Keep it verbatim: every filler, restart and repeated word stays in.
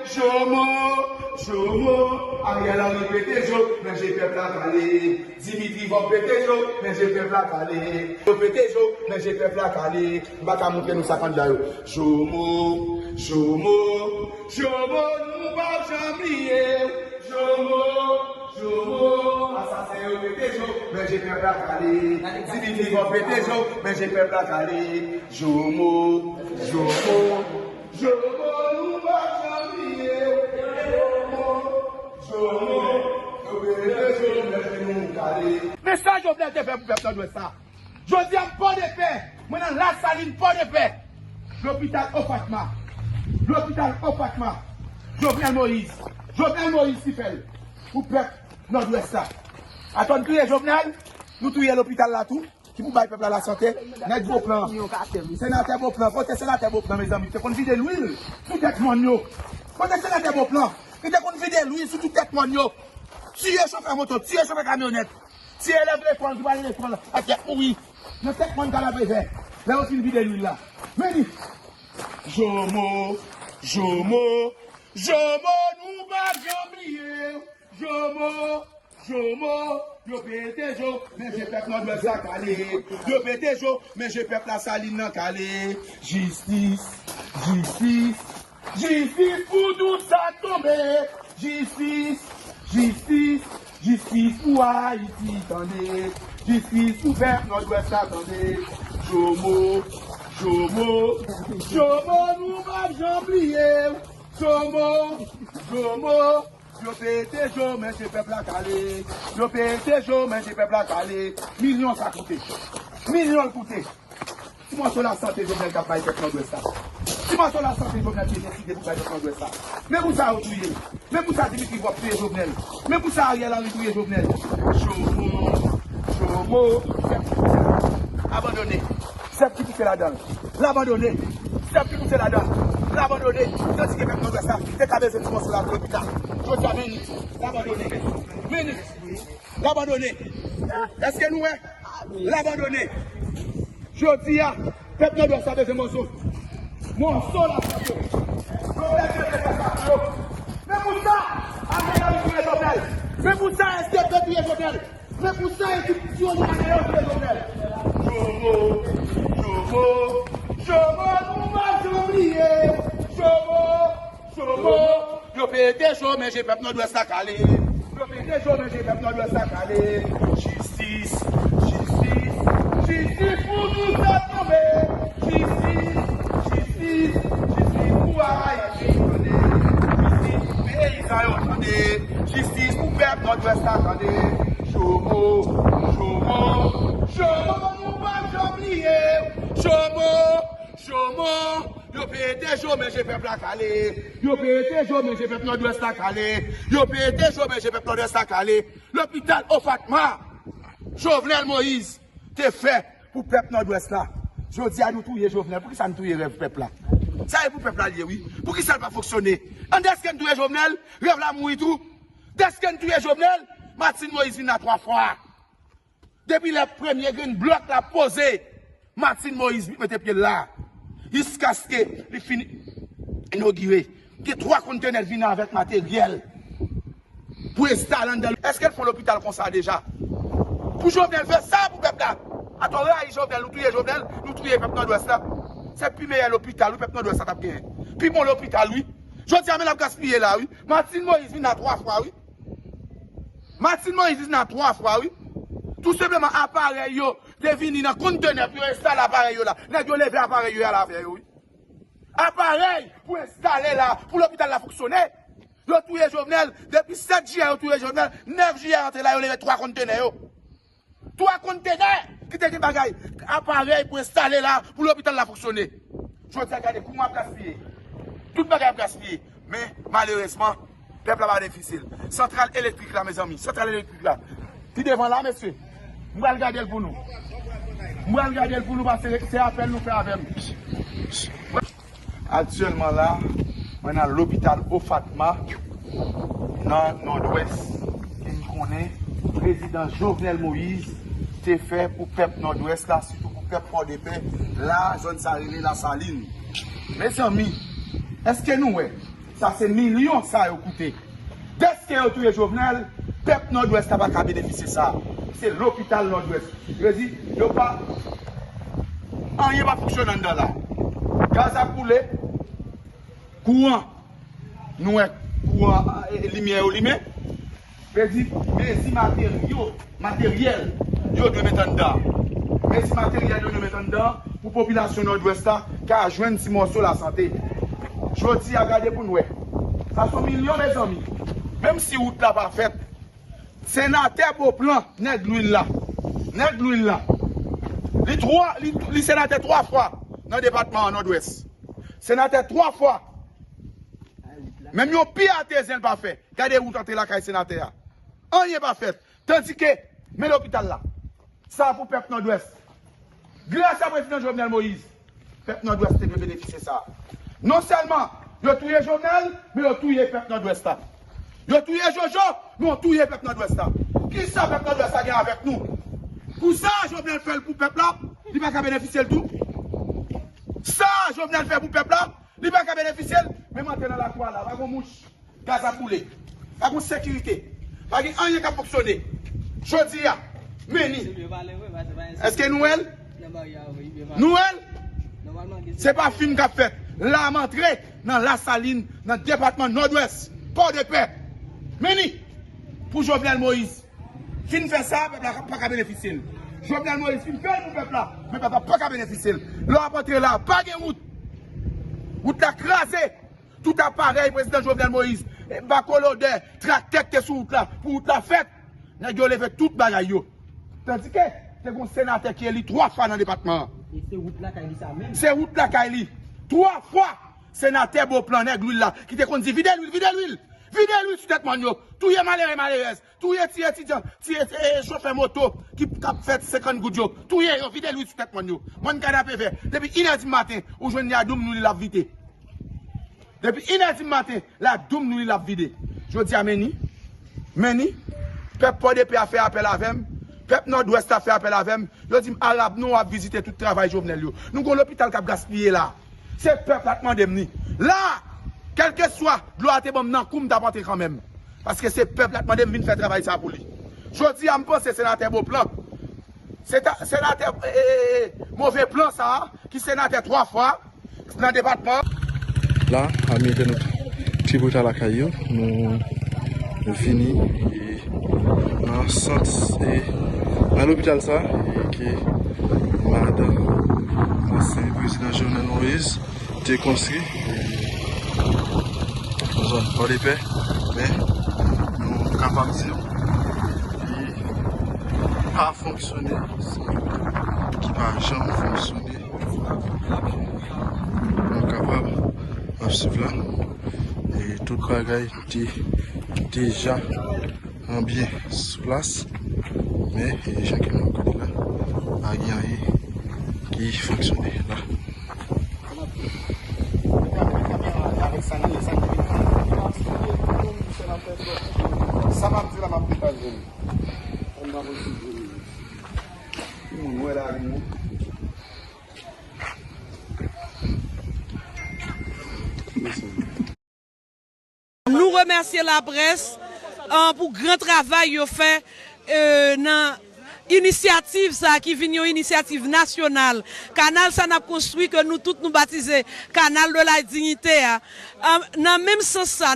Jomo, Jomo, Ariel Henry pete jo, men je pèp la kale. Dimitri Vorbe pete jo, men je pèp la kale. Yo pete jo, men je pèp la kale. M pa ka montre nou sa k anndan yo. Jomo, Jomo, Jomo, nou p ap janm bliye w. Jomo, Jomo, asasen yo pete jo, men je pèp la kale. Dimitri Vorbe pete jo, men je pèp la kale. Jomo, Jomo, Jomo, nou p ap janm bliye w. Jomo, Jomo, yo pete jo, men je nou kale. Men sa Jovenel te fè pou pèp Nòdwès la. Jodi a, m Pòdepè, mwen nan Lasalin, Pòdepè. Lopital Ofatma. Lopital Ofatma. Jovenel Moïse. Jovenel Moïse ki fè l pou pèp Nòdwès la. Atann touye Jovenel, nou touye lopital la tou, ki pou bay pèp la lasante. Nèg Beauplan. Senatè Beauplan. Kote senatè Beauplan, mezanmi? Te konn vide lwil sou tèt mòn yo. Kote senatè Beauplan? Li te konn vide lwil sou tout tèt mòn yo. Tiye chofè moto, tiye chofè kamyonèt. Ti elèv lekòl ki pral lekòl ap fèk mouri nan tèt mòn Kalabrevè. Lè yo fin vide lwil la. Men li. Jomo, Jomo, Jomo, nou p ap janm bliye w. Jomo, Jomo, yo pete jo, men je pèp Nòdwès la kale. Yo pete jo, men je pèp Lasalin nan kale. Jistis, jistis, jistis pou tout sa k tonbe. Jistis, jistis, jistis pou Ayiti, tande. Jistis pou pèp Nòdwès la, tande. Jomo, Jomo, Jomo, nou p ap janm bliye w. Jomo, Jomo, yo pete jo, men je pèp la kale. Yo pete jo, men je pèp la kale. Milyon sa koute. Milyon l koute. Ti mòso lasante Jovenel t ap bay pèp Nòdwès la. Ti mòso lasante Jovenel te deside pou bay pèp Nòdwès la. Men pou sa yo touye l. Men pou sa Dimitri Vorbe touye Jovenel. Men pou sa Ariel Henry touye Jovenel. Jomo, Jomo, sèf ki pouse la. Abandone. Sèf ki pouse ladan l. L abandone. Sèf ki pouse ladan l. L abandone. Tandike pèp Nòdwès la te ka bezwen ti mòso la pou lopital. Jodi a, men li. L abandone. Men li. L abandone. Èske nou wè? L abandone. Jodi a, pèp Nòdwès la bezwen mòso. Mòso lasante. Yo pèp Nòdwès la yo. Men pou sa, Ariel Henry touye Jovenel. Men pou sa, S T P touye Jovenel. Men pou sa, ekip Tironi Ane yo touye Jovenel. Jomo, Jomo, Jomo, nou p ap janm bliye. Jomo, Jomo, yo pete jo, men je pèp Nòdwès la kale. Yo pete jo, men je pèp Nòdwès la kale. Jistis, jistis, jistis pou tout sa k tonbe. Jistis, jistis, jistis pou Ayiti, tande. Jistis pou peyizan yo, tande. Jistis pou pèp Nòdwès la, tande. Jomo, Jomo, Jomo, nou p ap janm bliye. Jomo, Jomo, yo pete jo, men je pèp la kale. Yo pete jo, men je pèp Nòdwès la kale. Yo pete jo, men je pèp Nòdwès la kale. Lopital Ofatma, Jovenel Moïse te fè pou pèp Nòdwès la. Jodi a nou touye Jovenel. Poukisa nou touye rèv pèp la? Sa e pou pèp la l ye, wi. Poukisa l pa fonksyone? An dèske n touye Jovenel, rèv la mouri tou. Dèske n touye Jovenel, Martine Moïse vin la twa fwa. Depi lè premye grenn blòk la poze, Martine Moïse mete pye l la. Jiskaske li fin inogire. Gen twa kontenè vini avèk materyèl pou enstale anndan. Èske l fè yon lopital konsa deja? Pou Jovenel fè sa pou pèp la. Atò rayi Jovenel, nou touye Jovenel, nou touye pèp Nòdwès la. Se pi meyè lopital, wi, pèp Nòdwès la t ap genyen. Pi bon lopital, wi. Jodi a, men l ap gaspiye la, wi. Martine Moïse vin la twa fwa, wi. Martine Moïse vin la twa fwa, wi. Tou senpleman, aparèy yo te vini nan kontenè pou yo enstale aparèy yo la. Nèg yo leve aparèy yo, y al avè yo, wi. Aparèy pou enstale la, pou lopital la fonksyone. Yo touye Jovenel, depi sèt jiyè yo touye Jovenel, nèf jiyè antre la, yo leve twa kontenè yo. Twa kontenè ki te gen bagay, aparèy pou enstale la, pou lopital la fonksyone. Jodi a, gade kouman ap gaspiye. Tout bagay ap gaspiye. Men, malerezman, pèp la pa benefisye l. Santral elektrik la, mezanmi, santral elektrik la. Pi devan la, mesye. M pral gade l pou nou. M pral gade l pou nou, paske se apèl nou fè avè m. Aktyèlman la, mwen nan lopital Ofatma, nan Nòdwès, ke n konnen prezidan Jovenel Moïse te fè pou pèp Nòdwès la, sitou pou pèp Pòdepè, la, zòn sa rele Lasalin. Mezanmi, èske nou wè? Sa se milyon sa yo koute. Dèske yo touye Jovenel, pèp Nòdwès la pa ka benefisye sa. Se lopital Nòdwès. Yo di, yo pa, anyen pa fonksyone anndan la. Gaz ap boule, kouran, nou wè kouran, e, limyè yo limen. Yo di, mezi materyo, materyèl, yo dwe met anndan. Mezi materyèl yo dwe met anndan pou popilasyon Nòdwès la ka jwenn ti mòso lasante. Jodi a, gade pou n wè. Sa se yon milyon, mezanmi. Menm si wout la pa fèt, senatè Beauplan, nèg lwil la, nèg lwil la, li twa, li, li senatè twa fwa nan depatman an Nòdwès. Senatè twa fwa. Menm yon pi atezen l pa fè. Gade wout antre lakay senatè a. Anyen pa fèt. Tandike, men lopital la. Sa pou pèp Nòdwès. Gras a prezidan Jovenel Moïse, pèp Nòdwès te dwe benefisye sa. Non sèlman yo touye Jovenel, men yo touye pèp Nòdwès la. Yo touye Jojo, men yo touye pèp Nòdwès la. Kisa pèp Nòdwès la gen avèk nou? Pou sa Jovenel fè l pou pèp la, li pa ka benefisye l tou? Sa Jovenel fè pou pèp la, li pa ka benefisye l? Men m antre nan lakou a la, pa gon mouch. Gaz ap boule. Pa gon sekirite. Pa gen anyen k ap fonksyone. Jodi a, men ni. Èske nou wè l? Nou wè l? Se pa fim k ap fèt. La m antre nan Lasalin, nan depatman Nòdwès, Pòdepè. Men ni. Pou Jovenel Moïse. Fin fè sa, pèp la pa ka benefisye l. Jovenel Moïse fin fè l pou pèp la, men pèp la pa ka benefisye l. Lè w ap antre la, pa gen wout. Wout la kraze. Tout aparèy prezidan Jovenel Moïse, e, bakolodè, traktè ki te sou wout la, pou wout la fèt, nèg yo leve tout bagay yo. Tandike, te gon senatè ki eli twa fwa nan depatman an. E se wout lakay li sa menm. Se wout lakay li. Twa fwa, senatè Beauplan, nèg lwil la, ki te konn di, "Vide lwil, vide lwil, vide lwil sou tèt mòn yo, touye malere, malerèz, touye ti etidyan, ti et-, e, chofè moto ki, k ap fè senkant goud yo, touye yo, vide lwil sou tèt mòn yo." Mòn kanapevè, depi inè di maten, ou jwenn li a doum nou li l ap vide. Depi inè di maten, la doum nou li l ap vide. Jodi a, men ni, men ni, pèp Pòdepè a fè apèl avè m, pèp Nòdwès la fè apèl avè m, yo di m, "Arab, nou ap vizite tout travay Jovenel yo. Nou gon lopital k ap gaspiye la. Se pèp la k mande m ni." La, kèlkeswa, dlo a te ban m nan kou, m t ap antre kanmenm. Paske se pèp la k mande m vin fè travay sa pou li. Jodi a, m panse senatè Beauplan, se ta, senatè, e, e, e, move plan sa a, ki senatè twa fwa nan depatman. La, ami entènot Tripota lakay yo, nou vini, e, nan sant, e, nan lopital sa, e, ke madanm ansyen prezidan Jovenel Moïse te konstwi, e, nan zòn Pòdepè, men nou kapab di li pa fonksyone, se ki pa janm fonksyone. Nou kapab ap swiv la. E tout bagay te deja an byen sou plas. Men, e jan ke nou ap gade la, pa gen anyen ki fonksyone la. Sa m ap di la, m ap pataje l. Moun wè la, moun. Nou remèsye laprès, an, pou gran travay yo fè, e, nan inisyativ sa a ki vin yon inisyativ nasyonal. Kanal sa n ap konstwi ke nou tout nou batize Canal de la Dignité a. An, nan menm sans sa,